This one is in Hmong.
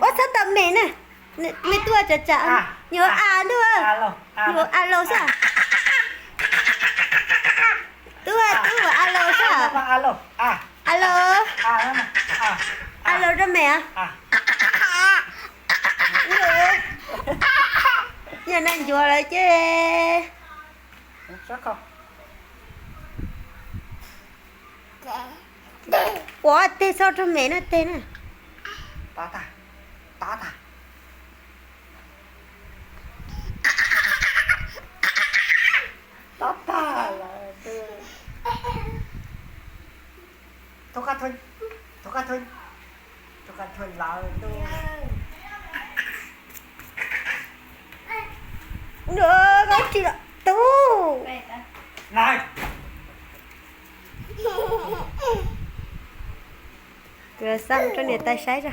Ua txhob tau me na. Me tub tsam tsam, nyuam a ntuj, nyuam a los xwb. Tub tub a los xwb. A los, a los rau me. Yog nag ncuav lawm ces. Ua teg txhob rau me na teg na. Koj tsis los tub. Kuv xa rau niam tais saib tso.